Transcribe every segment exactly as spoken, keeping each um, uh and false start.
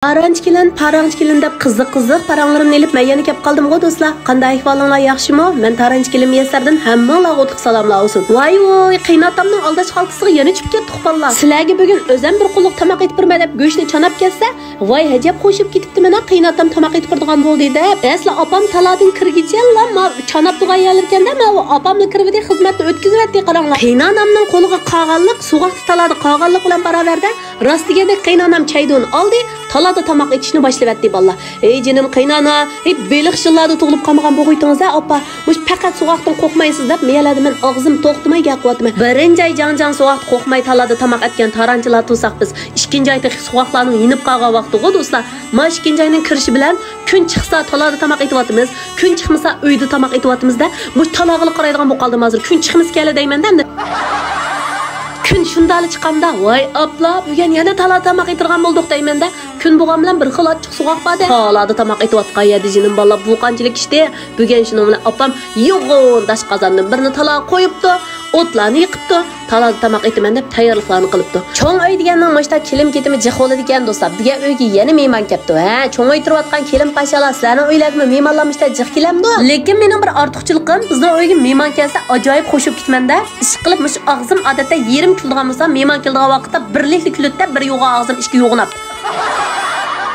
تارانچى كېلىن، پاراڭچى كېلىن دەپ قىزىق-قىزىق پاراڭلىرىمنى ئېلىپ مەن يەنە كەپ قالدىمغۇ دوستلار. قانداق ئەھۋالىڭلار، ياخشىمۇ؟ مەن تارانچى كېلىن مىيەسەردىن ھەممىڭلارغا ئوتلۇق سالاملار بولسۇن. ۋاي ۋۇي، قېيىنئاتامنىڭ ئالداش خالتىسىغا يەنە چۈشۈپ كەتتۇق بالىلار. سىلەرگە بۈگۈن ئۆزەم بىر قۇللۇق تاماق ئېتىپ بېرىمەن دەپ گۆشنى چاناپ كەتسە، ۋاي ئەجەب خوشۇپ كېتىپتىمەن-ھە، قېيىنئاتام تاماق ئېتىپ بېرىدىغان بولدى دەپ. ئەسلى ئاپام تالادىن كىرگىچىلا ما چاناپ تۇرغان يەرلىرىكەن-دە، ماۋۇ ئاپاملا كىرىۋىدى، خىزمەتنى ئۆتكۈزۈۋەتتى قاراڭلار. قېيىنئانامنىڭ قولىغا قالغانلىق، سوغۇقتا تالادا قالغانلىق بىلەن باراۋەر-دە. راست دېگەندەك قېيىنئانام چەيدۇنى ئالدى، تالادا تاماق ئېتىشنى باشلىۋەتتى بالىلار. ئەي جېنىم قېيىنئانا، ئەي بېلىق شىللاردا تۇغۇلۇپ قالمىغان بوغۇيتىڭىز-ھە ئاپا. مۇشۇ پەقەت سوغۇقتىن قورقمايسىز دەپ مىيەلەردە مەن ئاغزىم توختىماي گەپ قىلىۋاتىمەن. بىرىنچى ئاي جاڭ-جاڭ سوغۇقتا قورقماي تالادا تاماق ئەتكەن تارانچىلار تۇرساق بىز، ئىككىنچى ئاي تېخى سوغۇقلارنىڭ يېنىپ قالغان ۋاقتىغۇ دوستلار. مانا ئىككىنچى ئاينىڭ كىرىشى بىلەن كۈن چىقسا تالادا تاماق ئېتىۋاتىمىز، كۈن چىقمىسا ئۆيدە تاماق ئېتىۋاتىمىز-دە. مۇشۇ تالاغىلا قارايدىغان بولۇپ قالدىم ھازىر. كۈن چىقمىسا كەلە دەيمەن-دە ئەمدى. كۈن شۇنداقلا چىققاندا، ۋاي ئاپلا، بۈگۈن يەنە تالا تاماق ئېتىدىغان بولدۇق دەيمەن-دە. كۈن بولغان بىلەن بىر خىل ئاچچىق سوغۇق بار-دە. تالادا تاماق ئېتىۋاتقان يەردە جېنىم بالىلار بۇ قانچىلىك ئىشتى. بۈگۈن شۇنىڭ بىلەن ئاپام يوغان داش قازاندىن بىرنى تالاغا قويۇپتۇ، ئوتلارنى يېقىپتۇ. تالادا تاماق ئېتىمەن دەپ تەييارلىقلارنى قىلىپتۇ. چوڭ ئۆي دېگەننىڭ مۇشتا كېلىم-كېتىمى جىق بولىدىكەن دوستلار. بۈگۈن ئۆيگە يەنە مېھمان كەپتۇ. ھە، چوڭ ئۆي تۇرۇۋاتقان كېلىن پاشالا، سىلەرنىڭ ئۆيلەرگىمۇ مېھمانلار مۇشتا جىق كېلەمدۇ؟ لېكىن مېنىڭ بىر ئارتۇقچىلىقىم، بىزنىڭ ئۆيگە مېھمان كەلسە ئاجايىپ خوشۇپ كېتىمەن-دە. ئىشقىلىپ مۇشۇ ئاغزىم ئادەتتە يېرىم كۈلىدىغان بولسا، مېھمان كېلىدىغان ۋاقىتتا بىرلىكلا كۈلىدىدە، بىر يوغان ئاغزىم ئىككى يوغىناپ.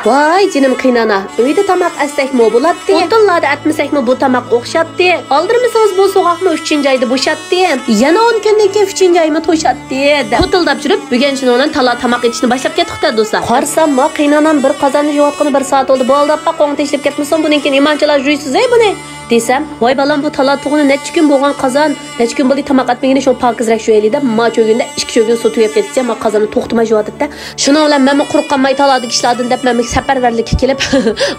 ۋاي جېنىم قېيىنئانا، ئۆيدە تاماق ئەتسەكمۇ بولاتتى، ئوتۇنلاردا ئەتمىسەكمۇ بۇ تاماق ئوخشاتتى. ئالدىرىمىسىڭىز بۇ سوغۇقمۇ ئۈچىنچى ئايدا بوشاتتى. يەنە ئون كۈندىن كېيىن ئۈچىنچى ئايمۇ توشاتتى دەپ قوتۇلداپ يۈرۈپ، بۈگۈن شۇنىڭ بىلەن تالا تاماق ئېتىشنى باشلاپ كەتتۇق-دە دوستلار. قارىسام، ما قېيىنئانام بىر قازاننى يۇۋاتقىنى بىر سائەت بولدى. بولدى ئاپا، قوڭ تېشىلىپ كەتمىسۇن، بۇنىڭ كېيىن ئىمانچىلار جۇيسىز-ھەي بۇنى. دېسەم، ۋاي بالام، بۇ تالا تۇغىنى نەچچە كۈن بولغان قازان، نەچچە كۈن بولدى تاماق ئەتمىگىنى، شۇڭا پاكىزراق جۇيايلى دەپ، ما چۆگۈندە ئىككى چۆگۈن سۇ تۈگەپ كەتكىچە ما قازاننى توختىماي جۇۋاتىدىدە. شۇنىڭ بىلەن مەنمۇ قۇرۇق قالماي تالادىكى ئىشلاردىن دەپ مەنمۇ سەپەرۋەرلىككە كېلىپ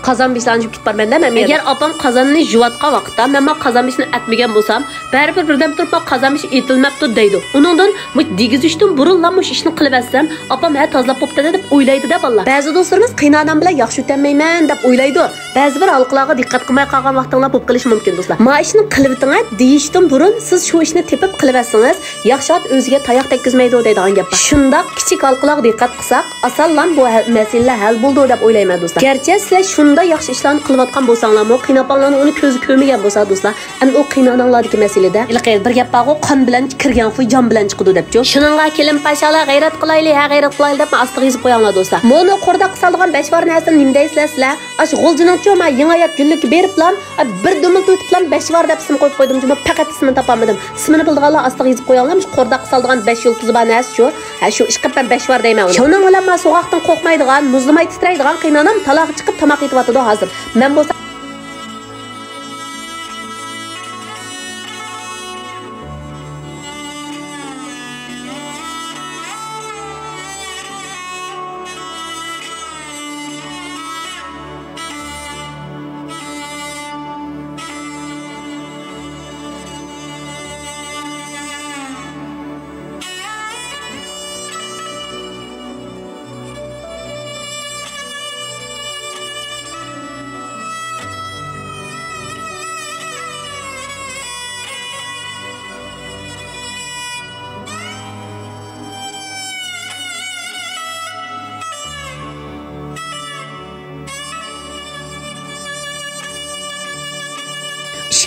قازان بېشىلارنى يۇيۇپ كېتىپ بارىمەن-دە مەنمۇ. ئەگەر ئاپام قازاننى يۇيۇۋاتقان ۋاقىتتا مەن ما قازان بېشىنى ئەتمىگەن بولسام، بەرىبىر بىردەم تۇرۇپ ما قازان بېشى ئېتىلمەپتۇ دەيدۇ. ئۇنىڭدىن مۇشۇ دېگۈزۈشتىن بۇرۇنلا مۇشۇ ئىشنى قىلىۋەتسەم، ئاپام ھە تازىلاپ بوپتىدە دەپ ئويلايدۇ-دە بالىلار. بەزى دوستلىرىمىز قېيىنئانام بىلەن ياخشى ئۆتەلمەيمەن دەپ ئويلايدۇ. بەزى بىر ھالقىلارغا دىققەت قىلماي قالغان ۋاقتىڭلار بولۇپ قېلىشى مۇمكىن دوستلار. ما ئىشنى قىلىۋېتىڭە دېيىشتىن بۇرۇن سىز شۇ ئىشنى تېپىپ قىلىۋەتسىڭىز، ياخشى ئات ئۆزىگە تاياق تەگكۈزمەيدۇ دەيدىغان گەپ بار. شۇنداق كىچىك ھالقىلارغا دىققەت قىلساق، ئاسانلا بۇ ھە-، مەسىلىلەر ھەل بولىدۇ دەپ ئويلايمەن دوستلار. گەرچە سىلەر شۇنداق ياخشى ئىشلارنى قىلىۋاتقان بولساڭلارمۇ، قېيىنئاپاڭلارنىڭ ئۇنى كۆزى كۆرمىگەن بولسا دوستلار، ئەمدى ئۇ قېيىنئاناڭلاردىكى مەسىلىدە. ھېلىقى بىر گەپ بارغۇ، قان بىلەن كىرگەن خۇي جان بىلەن چىقىدۇ دەپچۇ. شۇنىڭغا كېلىن پاشالا غەيرەت قىلايلى، ھە غەيرەت قىلايلى دەپ مەن ئاستىغا يېزىپ قوياڭلار دوستلار. مۇنۇ قورداققا سالىدىغان بەش ۋار نەرسىنى نېمە دەيسىلەر سىلەر؟ ئاشۇ غۇلجىنىڭچۇ ما يېڭى ھايات گۈللۈككە بېرىپلام، ئا، بىر دۈمۈلتە ئۆتۈپلام بەش ۋار دەپ ئىسىم قويۇپ قويدۇم جۇمۇ، پەقەت ئىسمىنى تاپالمىدىم. ئىسمىنى بىلىدىغانلار ئاستىغا يېزىپ قويۇڭلار، مۇشۇ قورداققا سالىدىغان بەش يۇلتۇزى بار نەرسە شۇ. ھە، شۇ ئىشقىلىپ مەن بەش ۋار دەيمەن ئۇنى. شۇنىڭ بىلەن ما سوغۇقتىن قورقمايدىغان، مۇزلىماي تىترەيدىغان قېيىنئانام تالاغا چىقىپ تاماق ئېتىۋاتىدۇ ھازىر. مەن بولسا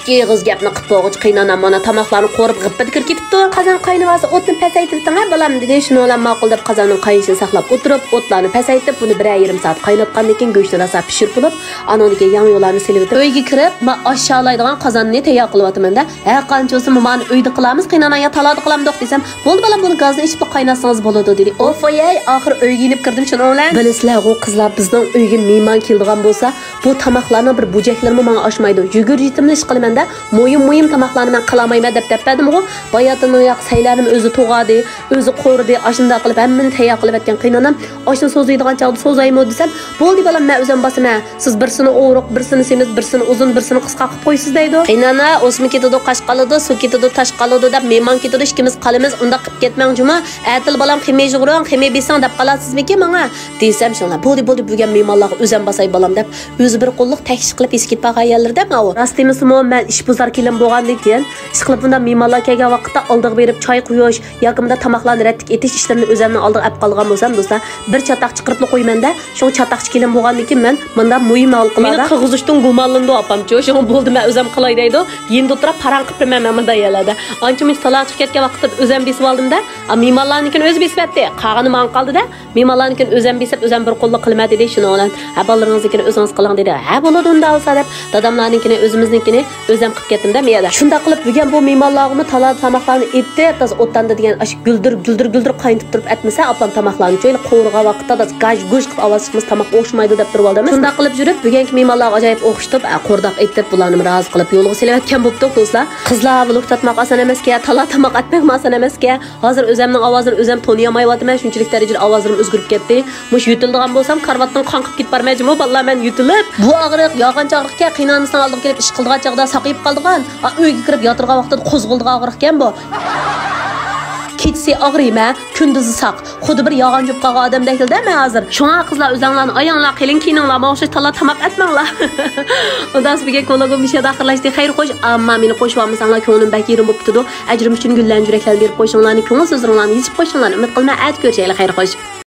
ئىككى ئېغىز گەپنى قىپ بولغۇچە قېيىنئانام مانا تاماقلارنى قورۇپ غىپپىدە كىرىپ كېتىپتۇ. قازان قاينىۋالسا ئوتنى پەسەيتىۋېتىڭ ھە بالام، دېدى. شۇنىڭ بىلەن ماقۇل دەپ قازاننىڭ قاينىشىنى ساقلاپ ئولتۇرۇپ، ئوتلارنى پەسەيتىپ، بۇنى بىرەر يېرىم سائەت قايناتقاندىن كېيىن گۆشنى راسا پىشۇرۇپ بولۇپ، ئانىڭدىن كېيىن ياڭيۇلارنى سېلىۋېتىپ، ئۆيگە كىرىپ، ما ئاششالايدىغان قازاننى تەييار قىلىۋاتىمەن-دە. ھە، قانچە بولسىمۇ مانا ئۆيدە قىلامىز، قېيىنئانا يا تالادا قىلامدۇق دېسەم، بولدى بالام، بۇنى گازنى ئېچىپلا قايناتسىڭىز بولىدۇ، دېدى. ئوفۇيەي، ئاخىر ئۆيگە يېنىپ كىردىم شۇنىڭ بىلەن. بىلىسىلەرغۇ قىزلار، بىزنىڭ ئۆيگە مېھمان كېلىدىغان بولسا، بۇ تاماقلارنىڭ بىر بۇرجەكلىرىمۇ ماڭا ئاشمايدۇ. يۈگۈر يېتىملا ئىش قىلىمەن-دە، مۇھىم، مۇھىم تاماقلارنى مەن قىلالمايمەن دەپ دەپ بەردىمغۇ. باياتىننىڭ ياق سەيلەرنىمۇ ئۆزى توغرىدى، ئۆزى قورۇدى، ئاشۇنداق قىلىپ ھەممىنى تەييار قىلىۋەتكەن قېيىنئانام، ئاشۇنى سوزۇيدىغان چاغدا سوزايمۇ دېسەم، بولدى بالام، مەن ئۆزۈم باسىمەن. سىز بىرسىنى ئورۇق، بىرسىنى سېمىز، بىرسىنى ئۇزۇن، بىرسىنى قىسقا قىلىپ قويىسىز دەيدۇ. قېيىنئانا، ئوسما كېتىدۇ، قاش قالىدۇ، سۇ كېتىدۇ، تاش قالىدۇ دەپ، مېھمان كېتىدۇ، ئىككىمىز قالىمىز، ئۇنداق قىلىپ كەتمەڭ جۇمۇ. ئەتىلا بالام خېمىر يۇغۇرۇڭ، خېمىر بېسىڭ دەپ قالارسىزمىكىن ماڭا؟ دېسەم شۇڭلار، بولدى، بولدى، بۈگۈن مېھمانلارغا ئۆزۈم باساي بالام دەپ، ئۆزى بىر قوللۇق تەكشى قىلىپ ئېسىپ كېتىپ بارغان يەرلىرىدە ماۋۇ. راست دېمىسىمۇ، ئىشبۇزار كېلىن بولغاندىن كېيىن، ئىشقىلىپ بۇنداق مېھمانلار كەلگەن ۋاقىتتا ئالدىغا بېرىپ چاي قۇيۇش ياكى بۇنداق تاماقلارنى رەتلىك ئېتىش ئىشلىرىنى ئۆزەمنىڭ ئالدىغا ئەپ قالغان بولسام، دوستلار، بىر چاتاق چىقىرىپلا قويىمەن-دە، شۇڭا چاتاقچى كېلىن بولغاندىن كېيىن مەن مۇنداق مۇھىم ھالقىلاردا مېنى قىلغۇزۇشتىن گۇمانلىنىدۇ ئاپامچۇ، شۇڭا بولدى، مەن ئۆزەم قىلاي دەيدۇ، يېنىدا ئولتۇرۇپ پاراڭ قىلىپ بېرىمەن مەن مۇنداق يەرلەردە. ئانچە-مۇنچە تالاغا چىقىپ كەتكەن ۋاقىتتا ئۆزەم بېسىپ ئالدىم-دە، ئا، مېھمانلارنىڭكىنى ئۆزى بېسىپ ئەتتى، قالغىنى ماڭا قالدى-دە. مېھمانلارنىڭكىنى ئۆزەم بېسىپ، ئۆزەم بىر قوللۇق قىلىمەن دېدى، شۇنىڭ بىلەن، ھە، بالىلىرىڭىزنىڭكىنى ئۆزىڭىز قىلىڭ دېدى. ھە، بولىدۇ ئۇنداق بولسا دەپ، داداملارنىڭكىنى، ئۆزىمىزنىڭكىنى ئۆزەم قىلىپ كەتتىم-دە، مەيەردە. شۇنداق قىلىپ، بۈگۈن بۇ مېھمانلارغىمۇ تالادا تاماقلارنى ئېتىپ، تازا ئوتتاندا دېگەن ئاشۇ گۈلدۈر، گۈلدۈر، گۈلدۈر قاينىتىپ تۇرۇپ ئەتمىسە، ئاپام تاماقلارنى شۇ يەنە قورۇغان ۋاقىتتا تازا گاژ-گۇژ قىلىپ ئاۋاز چىقمىسا، تاماق ئوخشىمايدۇ دەپ تۇرۇۋالدىم. شۇنداق قىلىپ يۈرۈپ، بۈگۈنكى مېھمانلارغا ئاجايىپ ئوخشىتىپ، ئە، قورداق ئېتىپ، بۇلارنىمۇ رازى قىلىپ يولغا سېلىۋەتكەن بوپتۇق، دوستلار. قىزلار، ۋلوگ تارتماق ئاسان ئەمەسكەن، تالا تاماق ئەتمەكمۇ ئاسان ئەمەسكەن. ھازىر ئۆزەمنىڭ ئاۋازىنى ئۆزەم تونۇيالمايۋاتىمەن، شۇنچىلىك دەرىجىدە ئاۋازلىرىم ئۆزگىرىپ كەتتى. مۇشۇ يۆتىلىدىغان بولسام، كارىۋاتتىن قاڭقىپ كېتىپ بارماي جۇمۇ، بالىلار، مەن يۆتىلىپ. بۇ ئاغرىق، يالغانچى ئاغرىقكەن، قېيىنئانىسىنىڭ ئالدىغا كېلىپ ئىش قىلىدىغان چاغدا ساقىيىپ قالىدىغان، ئا، ئۆيگە كىرىپ ياتىدىغان ۋاقتىدا قوزغىلىدىغان ئاغرىقكەن بۇ. كېچىسى ئاغرىيمەن، كۈندۈزى ساق. خۇددى بىر يالغان جۈپ قالغان ئادەمدەكلا-دە مەن ھازىر. شۇڭا قىزلار، ئۆزەڭلارنى ئاياڭلار، قېلىن كىيىنىڭلار، ماڭا ئوخشاش تالا تاماق ئەتمەڭلار. ئۇنداق بولسا بۈگۈنكى ۋلوگۇم مۇشۇ يەردە ئاخىرلاشتى. خەير خوش، ئەمما مېنى قوشۇۋالمىساڭلار كۆڭلۈم بەك يېرىم بولۇپ كېتىدۇ. ئەجرىم ئۈچۈن گۈللەرنى يۈرەكلەرنى بېرىپ قويساڭلارنى كۆڭۈل سۆزلىرىڭلارنى يېزىپ قويساڭلارنى ئۈمىد قىلىمەن. ئەتە كۆرۈشەيلى، خەير خوش.